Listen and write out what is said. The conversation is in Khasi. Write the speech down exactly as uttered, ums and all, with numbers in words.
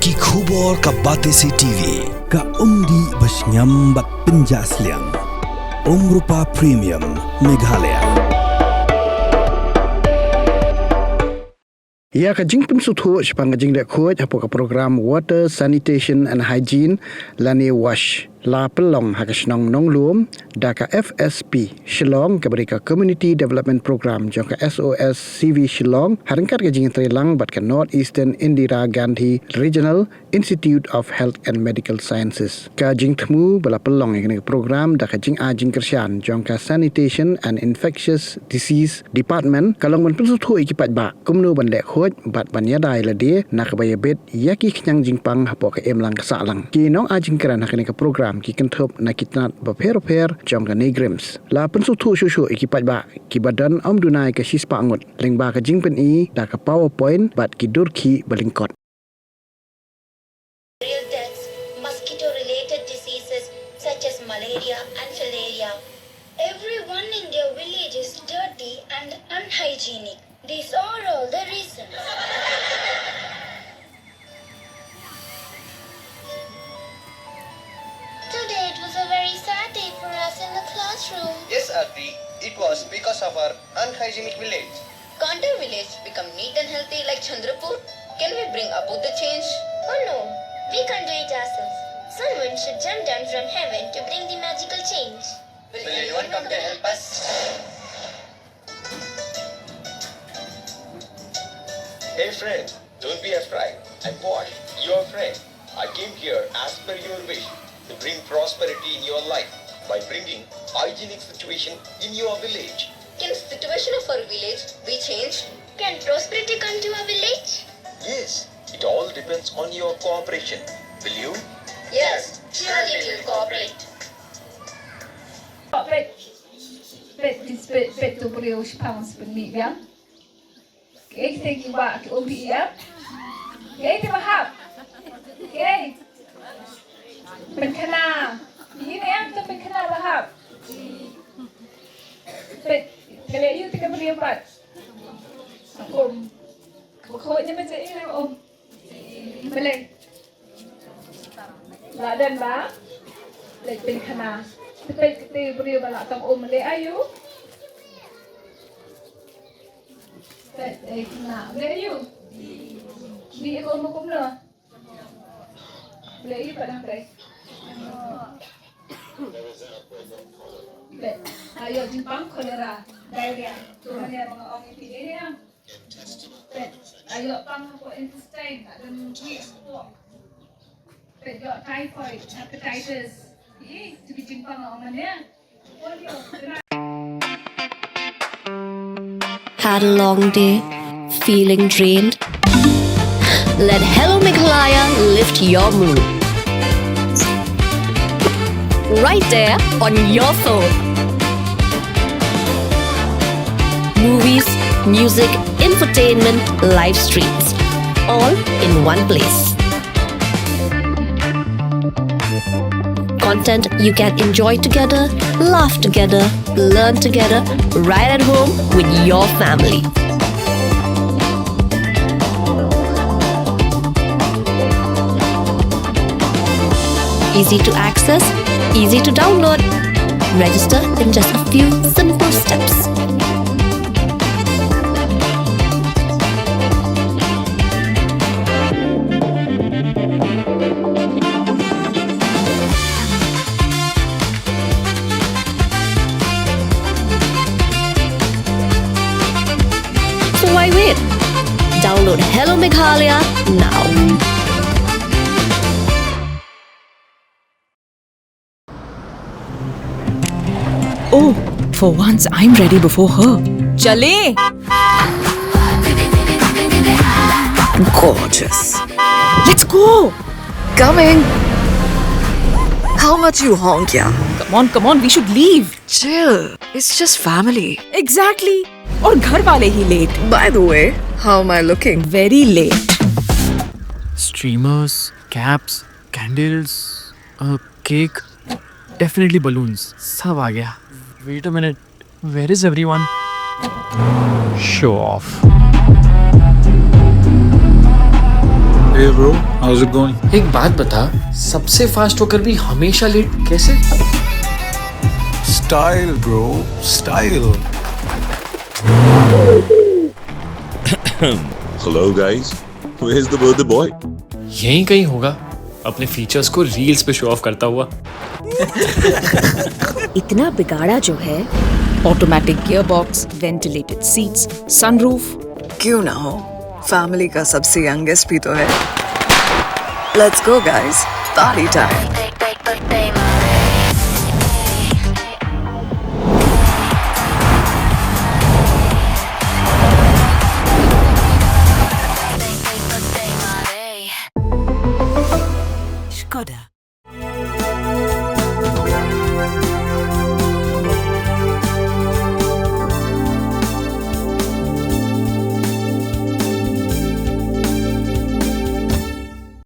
Ki khubor ka Batesi T V, ka umdih ba shngiam bad pynjah sliang. Umrupa Premium, Meghalaya. Ïa ka jingpynsngewthuh shaphang ka jingleh khuid hapoh ka program Water, Sanitation and Hygiene lane wash la pynlong ha ka shnong Nonglum da ka F S P Shillong, kaba dei ka Community Development Program jong ka S O S C V Shillong, ha ryngkat ka jingïatreilang bad ka North Eastern Indira Gandhi Regional Institute of Health and Medical Sciences. Ka jingthmu ba la pynlong ïa kane ka program da ka jingai jingkyrshan jong ka Sanitation and Infectious Disease Department ka long ban pynsngewthuh ïa ki paidbah kumno ban leh khuid bad ban ïada ïa lade na kaba ïabit ïa ki khñiang jingpang hapoh ka imlang ka sahlang. Ki nongai jingkren ha kane ka program ki kynthup na ki tnat bapher bapher jong ka NEIGRIHMS. La pynsngewthuh shuh shuh ïa ki paidbah kiba don ym duna ïa ka shispah ngut lyngba ka jingpyni da ka PowerPoint bad ki dur khih ba lyngkot. Real deaths, mosquito-related diseases such as malaria and filariasis. Everyone in their village is dirty and unhygienic. These are all the reasons. Today it was a very sad day for us in the classroom. Yes, Aarti, it was because of our unhygienic village. Can't our village become neat and healthy like Chandrapur? Can we bring about the change? Oh no, we can't do it ourselves. Someone should jump down from heaven to bring the magical change. Will anyone come to help us? Hey friend, don't be afraid. I'm Boy, your friend. I came here as per your wish to bring prosperity in your life by bringing hygienic situation in your village. Can situation of our village be changed? Can prosperity come to our village? Yes, it all depends on your cooperation. Will you? Yes, surely we will cooperate. Peit, peit, peit, peit tu briew shipang sha pynmih biang. Kiei te ki wah ki um hi ïa? Kiei te ba hap? Kiei? Pynkhana. Ïa ne em te pynkhana ba hap? Peit, ka leh ïa u te ka briew pat. Um. Ba khot ne ba jai ne um. Balei? La don ba leit pynkhana. Te peit kata u briew ba la tang um, leh aïu? Peit, eh, khana. Leh aïu? Dih ïa ka um kumno? Leh aïu pat hangtai? Peit, la ïoh jingpang cholera, diarrhea. To mane ba nga ong ïa phi dei ne em? Peit, la ïoh pang hapoh intestine, la don mih hapoh. Peit, ïoh typhoid, hepatitis. Ih, tu ki jingpang ong mane. Had a long day? Feeling drained? Let Hello Meghalaya lift your mood. Right there on your phone. Movies, music, infotainment, live streams, all in one place. Content you can enjoy together, laugh together, learn together, right at home with your family. Easy to access, easy to download. Register in just a few simple steps. So why wait? Download Hello Meghalaya now. Oh, for once I'm ready before her. चलें। Gorgeous. Let's go. Coming. How much you honk, yeah? Come on, come on, we should leave. Chill. It's just family. Exactly. और घर वाले ही late. By the way, how am I looking? Very late. Streamers, caps, candles, a cake, definitely balloons. सब आ गया. Wait a minute. Where is everyone? Show off. Hey bro, how's it going? एक बात बता, सबसे फास्ट होकर भी हमेशा लेट कैसे? Style, bro, style. Hello, guys. Where's the birthday boy? यहीं कहीं होगा, अपने फीचर्स को रील्स पे शो ऑफ करता हुआ। इतना बिगाड़ा जो है। Automatic gearbox, ventilated seats, sunroof। क्यों ना हो, फैमिली का सबसे यंगेस्ट भी तो है। Let's go, guys. Party time. Skoda.